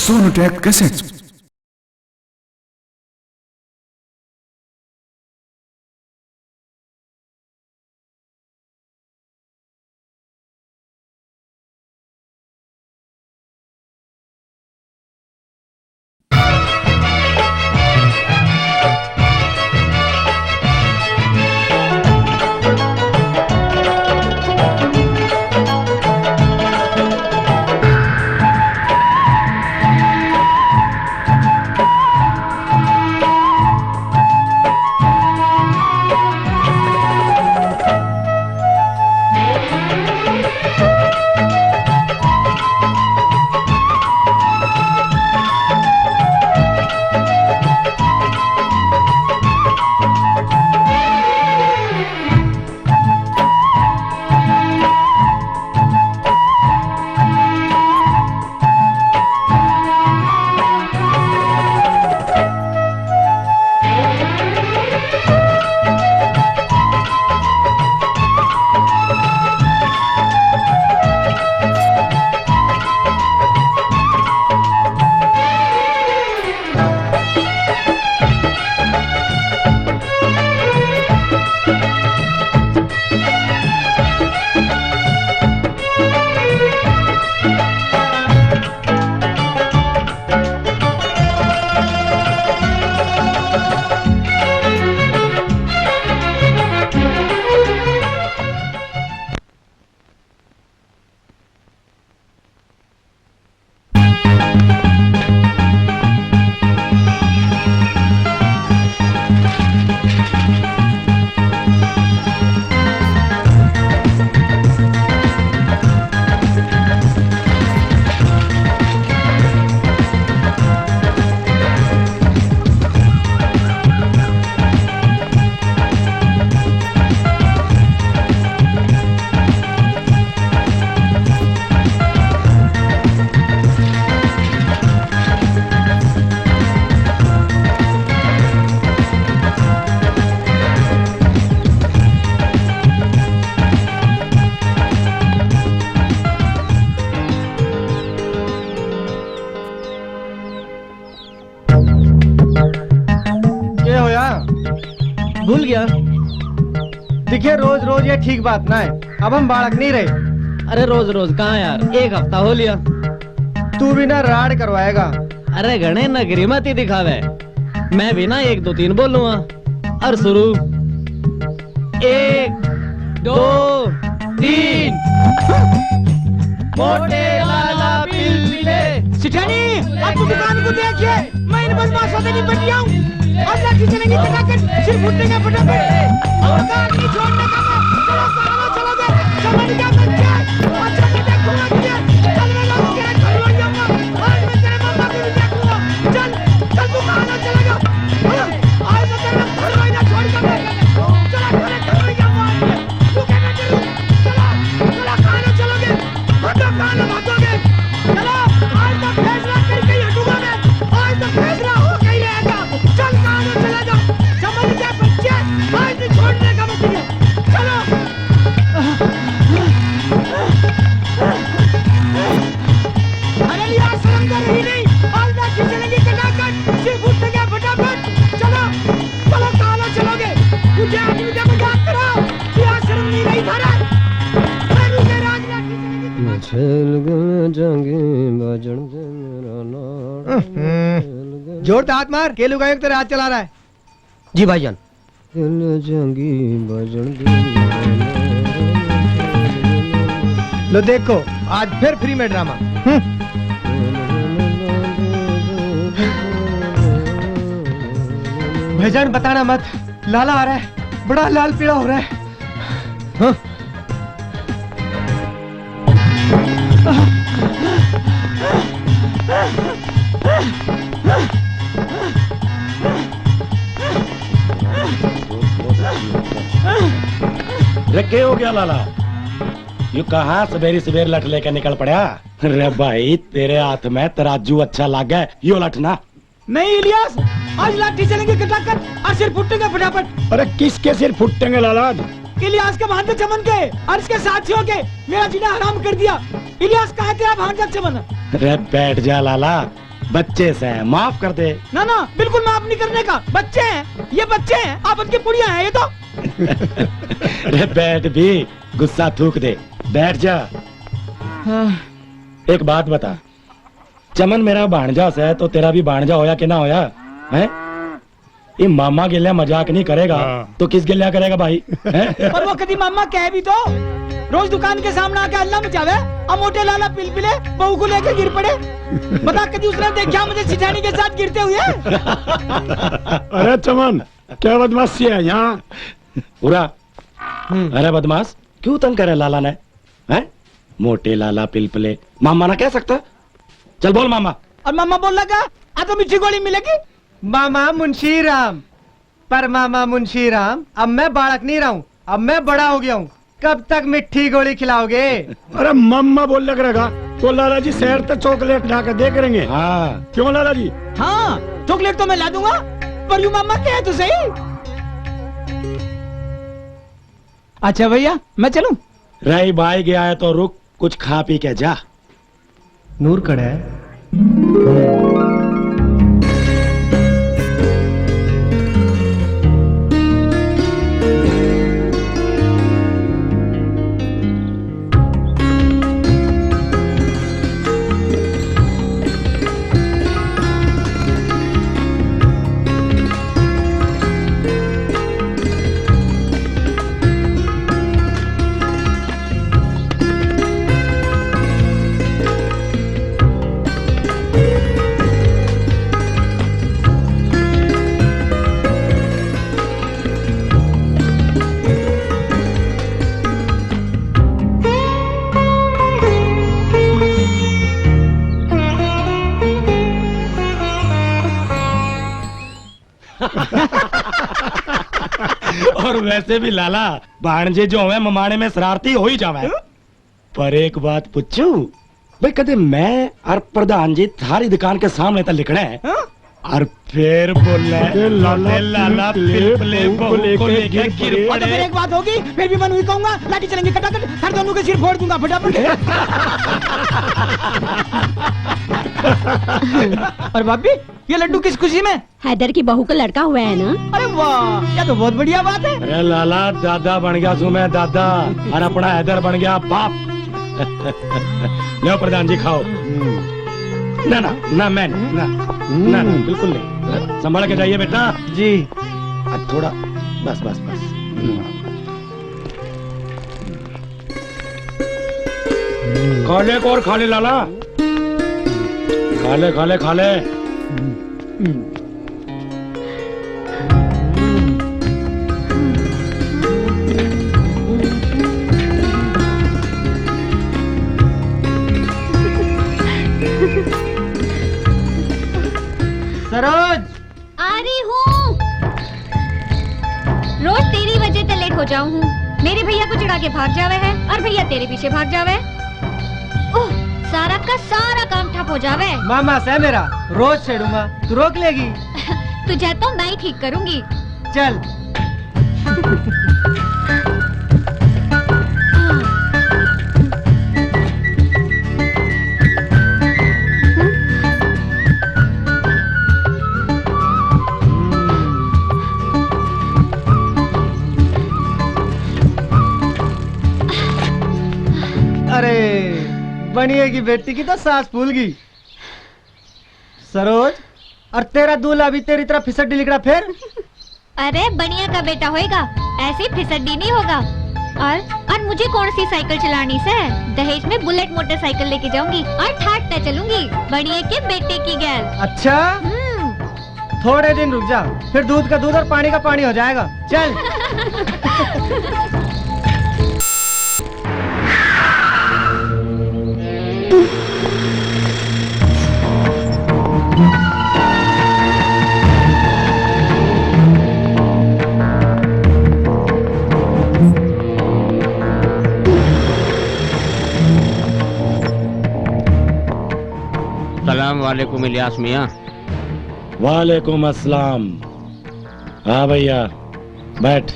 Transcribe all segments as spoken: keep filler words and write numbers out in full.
Sonotech Cassettes. के होया? भूल गया। देखिए, रोज रोज ये ठीक बात ना है। अब हम बालक नहीं रहे। अरे रोज रोज कहाँ यार, एक हफ्ता हो लिया। तू भी ना राड़ करवाएगा। अरे घणे नगरी मती दिखावे, मैं भी ना एक दो तीन बोलूंगा। और शुरू, एक, दो, तीन। मोटे लाला पिलपिले। सिठानी, अब तो दुकान को देखिए, मैं इन बदमाशों से निपट लिया हूँ। अब लाठी चलेगी फटाफट, सिर फूटेगा फटाफट। और कार नहीं छोड़ने का मैं। चलो, चलो, चलो, चलो, चलो, चलो, चलो, चलो, चल, मैं लोग तेरे घर लौट जाऊंगा। आज मैं तेरे मामा को भी देखूंगा। चल, चल, तू कहाँ ना चलेगा? हाँ, आज मैं तेरे घर में ना छोड़ के मैं चला, तेरे घर में जाऊंगा आज मैं। तू क्या कर रही? चला, चला, कहाँ ना चलोगे? भागो, कहाँ ना भागोगे? चलो, आज तो फैसला करके ही हटूंगा मैं। आज तो फैसला होके ही रहेगा। चल, कहाँ ना चलेगा? समझ गया बच्चे? आज नहीं छोड़ने का मैं तुझे। चलो। अरे यार, शर्म कर रही नहीं? आज ना खींचने की कटाकट, सिर फूट गया फटाफट। चलो, चलो, कहाँ ना चलोगे? मुझे आदमी का मजाक करो, क्या शर्म नहीं रही थारा? मैं भी तेरा आज ना खींचने की कटाकट। छेल गल जांगे बाजन दे मेरा नाम। हम्म। जोर दांत मार, के लुगाइयों की तरह हाथ चला रहा है। जी भाईजान। लो देखो, आज फिर फ्री में ड्रामा। हम्म। भाईजान, बताना मत, लाला आ रहा है, बड़ा लाल पीला हो रहा है। हाँ? रे, के हो गया लाला? यू कहाँ सवेरी सवेर लठ लेके निकल पड़ा? रे भाई, तेरे हाथ में तराजू अच्छा लागे, यो लठ ना। नहीं इलियास, आज लाठी चलेंगे कटाकट और सिर फुटेंगे फटाफट। अरे किसके सिर फुटेंगे लाला? इलियास के भांजे चमन के और इसके साथियों के मेरा जीना हराम कर दिया। इलियास, कहाँ है तेरा भांजा चमन? अरे बैठ जा लाला, बच्चे से, माफ कर दे। ना, ना, बिल्कुल माफ नहीं करने का। बच्चे हैं, ये बच्चे हैं, आप इनकी पुड़िया हैं, ये तो। रे बैठ भी, गुस्सा थूक दे, बैठ जा। हाँ। एक बात बता, चमन मेरा भाणजा से, तो तेरा भी भाणजा होया कि ना होया, हैं? ये मामा गेल्या मजाक नहीं करेगा, हाँ। तो किस गेल्या करेगा भाई? हैं? पर वो कदी मामा कह भी तो, रोज दुकान के सामने आके हल्ला मचावे, आ मोटे लाला पिलपिले बहू को लेके गिर पड़े। बता, कदी उसने देखा मुझे सिठानी के साथ गिरते हुए? अरे चमन, क्या बदमाशी है यहाँ? पूरा। हम्म। अरे बदमाश, क्यों तंग करे लाला ने? हैं? मोटे लाला पिलपिले, मामा ना कह सकता? चल बोल मामा। और मामा बोल लगा, आ तो मीठी गोली मिलेगी। मामा मुंशी राम, पर मामा मुंशी राम, अब मैं बालक नहीं रहा हूँ, अब मैं बड़ा हो गया हूँ। कब तक मीठी गोली खिलाओगे? अरे मामा बोल लग रहेगा, तो लाला जी शहर तक चॉकलेट ला के दे करेंगे। हाँ। क्यों लाला जी? हाँ, चॉकलेट तो मैं ला दूंगा, पर यू मामा कह तो सही। अच्छा भैया, मैं चलूं? रही भाई गया है तो रुक, कुछ खा पी के जा। नूर कड़े। और वैसे भी लाला, भाणजे जो होवे ममाणे में शरारती हो ही जावे। पर एक बात पूछूं, भाई कदे मैं और प्रधान जी थारी दुकान के सामने तक लिखड़े हैं हाँ? और फिर बोले, ए लाला, "ए लाला, पिलपिले, पिलपिले, बहू को लेके गिर पड़े।" तो फिर एक बात होगी, फिर भी मैं नहीं कहूंगा, लाठी चलेंगे खटाखट, सर दोनों के सिर फोड़ दूंगा फटाफट। और भाभी, ये लड्डू किस खुशी में? हैदर की बहू का लड़का हुआ है ना। अरे वाह, यह तो बहुत बढ़िया बात है। अरे लाला, दादा बन गया सू मैं, दादा, और अपना हैदर बन गया बाप। लो प्रधान जी, खाओ। ना, ना, ना, मैं नहीं, ना, ना, ना, बिल्कुल नहीं। संभाल के जाइए बेटा। जी। अब थोड़ा, बस, बस, बस। खा ले एक और, खा ले लाला, खा ले, खा ले, खा ले। सरोज, आ रही हूँ। रोज तेरी वजह से लेट हो जाऊं हूँ। मेरे भैया को चढ़ा के भाग जावे है और भैया तेरे पीछे भाग जावे। ओह, सारा का सारा काम ठप हो जावे। मामा से मेरा रोज छेड़ूंगा, तू रोक लेगी। तुझे तो मैं ही ठीक करूंगी। चल। अरे, बनिए की बेटी की तो सांस फूल गई। सरोज, और तेरा दूल्हा भी तेरी तरह फिसड्डी लिकड़ा फिर? अरे, बनिया का बेटा होएगा, ऐसी फिसड्डी नहीं होगा। और, और मुझे कौन सी साइकिल चलानी से? दहेज में बुलेट मोटरसाइकिल लेके जाऊंगी और ठाट पे चलूंगी, बनिए के बेटे की गैल। अच्छा? हम्म। थोड़े दिन रुक जा, फिर दूध का दूध और पानी का पानी हो जाएगा। चल। सलाम वालेकुम इलियास मियाँ। वालेकुम अस्सलाम। हाँ भैया, बैठ।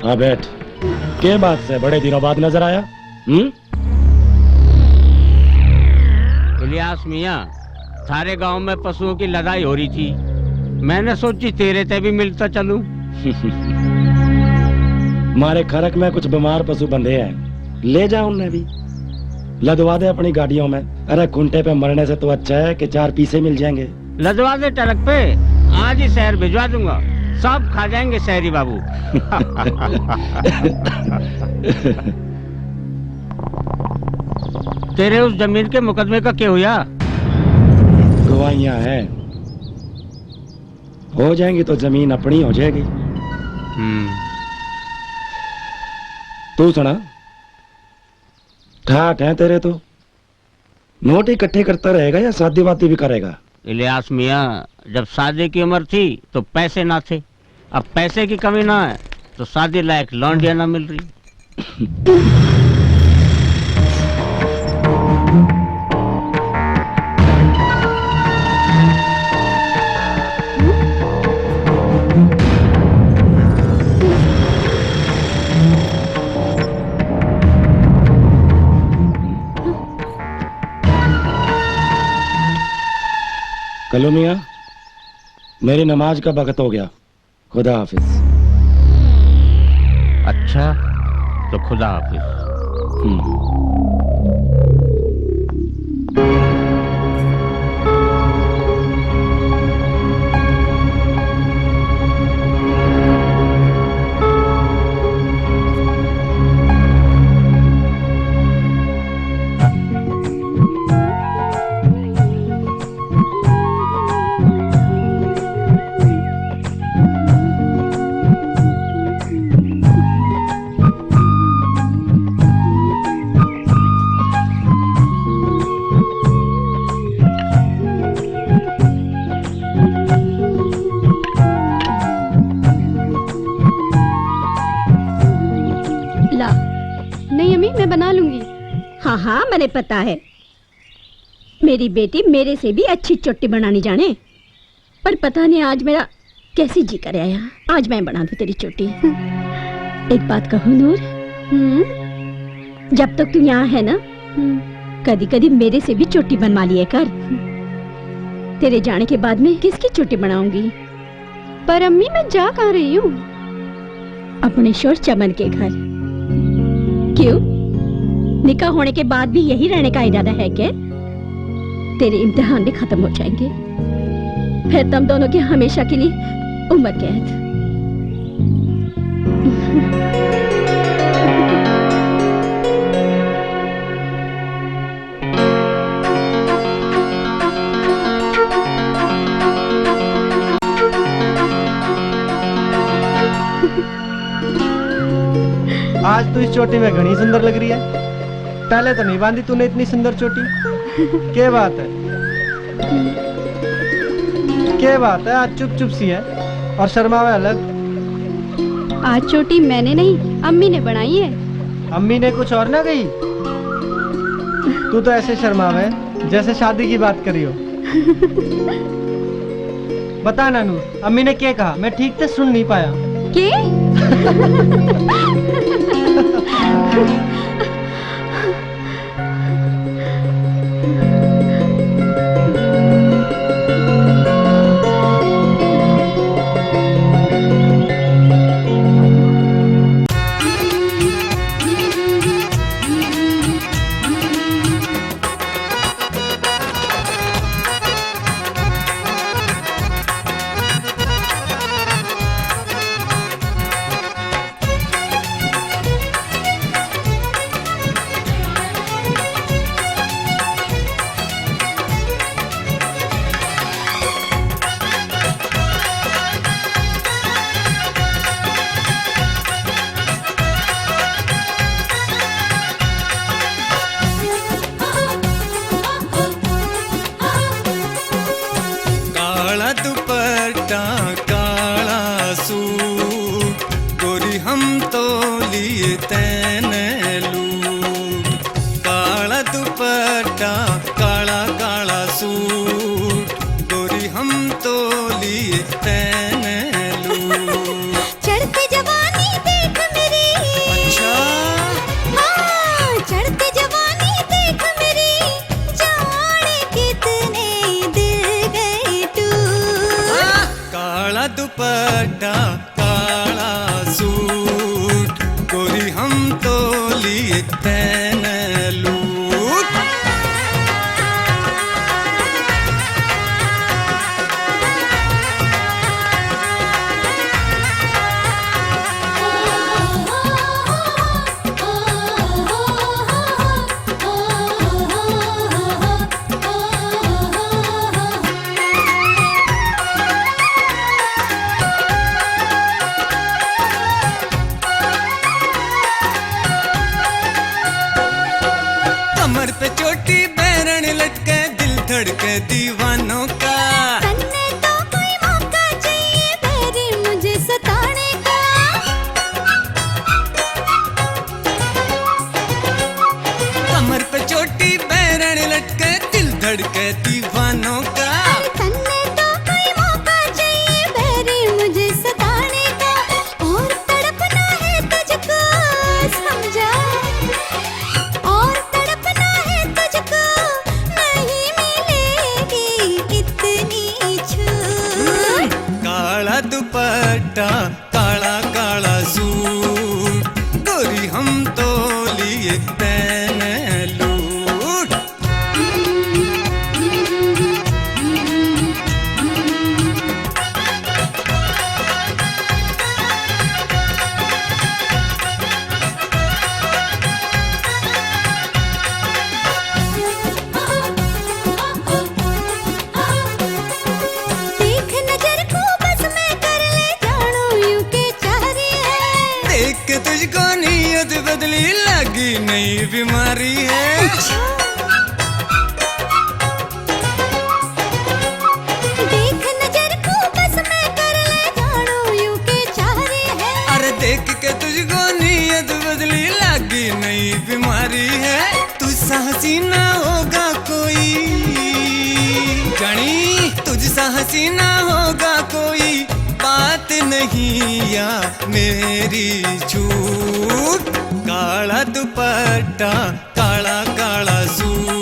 हाँ, बैठ। के बात से बड़े दिनों बाद नजर आया? हम्म? इलियास मियाँ, थारे गांव में पशुओं की लदाई हो रही थी, मैंने सोची तेरे ते भी मिलता चलूं। मारे खरक में कुछ बीमार पशु बंधे हैं, ले जा उन्हें भी, लदवा दे अपनी गाड़ियों में। अरे, खूंटे पे मरने से तो अच्छा है कि चार पीसे मिल जाएंगे। लदवा दे ट्रक पे, आज ही शहर भिजवा दूंगा, सब खा जाएंगे शहरी बाबू। तेरे उस जमीन के मुकदमे का क्या हुआ? गवाहियां हैं, हो जाएंगी तो जमीन अपनी हो जाएगी। हम्म। तू सुना, ठाट है तेरे तो। नोट इकट्ठे करता रहेगा या शादी वादी भी करेगा? इलियास मियाँ, जब शादी की उम्र थी तो पैसे ना थे, अब पैसे की कमी ना है तो शादी लायक लौंडिया ना मिल रही। कलू मियाँ, मेरी नमाज का वक्त हो गया, खुदा हाफिज। अच्छा, तो खुदा हाफिज। हम्म। ला। नहीं अम्मी, मैं बना लूंगी। हाँ हाँ, मैंने पता है, मेरी बेटी मेरे से भी अच्छी चोटी बनानी जाने। पर पता नहीं आज मेरा कैसे जी कर आया, आज मैं बना दूं तेरी चोटी। एक बात कहूं नूर, हम्म? जब तक तू यहाँ है ना, हम्म। कदी कदी मेरे से भी चोटी बनवा लिया कर। तेरे जाने के बाद मैं किसकी चोटी बनाऊंगी? पर अम्मी, मैं जा कहाँ रही हूँ? अपने शोर चमन के घर। क्यों, निकाह होने के बाद भी यही रहने का इरादा है क्या? तेरे इम्तिहान भी खत्म हो जाएंगे, फिर तुम दोनों की हमेशा के लिए उम्र कैद। आज तू इस चोटी में घणी सुंदर लग रही है। पहले तो नहीं बांधी तूने इतनी सुंदर चोटी। क्या बात है? क्या बात है, आज चुप चुप सी है और शर्मावे अलग। आज चोटी मैंने नहीं, अम्मी ने बनाई है। अम्मी ने कुछ और ना कही? तू तो ऐसे शर्मावे जैसे शादी की बात करी हो। बता नानू, अम्मी ने क्या कहा? मैं ठीक से सुन नहीं पाया। के? काला दुपट्टा, काला सूट, गोरी हम तो लिए तैने लूट। काला दुपट्टा, काला काला सूट, गोरी हम तो लिए तैने लूट। चढ़ती जवानी देख मेरी। अच्छा। हाँ, चढ़ती जवानी देख मेरी, जाने कितने बैरण लटके दिल धड़के दीवानों का। तन्ने तो कोई मौका चाहिए बैरी मुझे सताने का। कमर पे चोटी बैरण लटके दिल धड़के दीवानों का। अरे तन्ने तो कोई मौका चाहिए बैरी मुझे सताने का। और तड़पना है तुझको समझा, और तड़पना है तुझको, नहीं मिलेगी इतनी छूट। काला दुपट्टा, काला काला सूट, गोरी हम तो लिए तैने लूट। देख नजर को बस मैं कर ले जानू यूं के चाह रही है। देख के तुझको नीयत बदली लगी नई बीमारी है। अच्छा। देख नजर को बस मैं कर ले जानू यूं के चाह रही है। अरे देख के तुझको नीयत बदली लगी नई बीमारी है। तुझसा हसीना होगा कोई, जानी तुझसा हसीना होगा कोई, बात नहीं या मेरी छूट। काला दुपट्टा, काला काला सूट।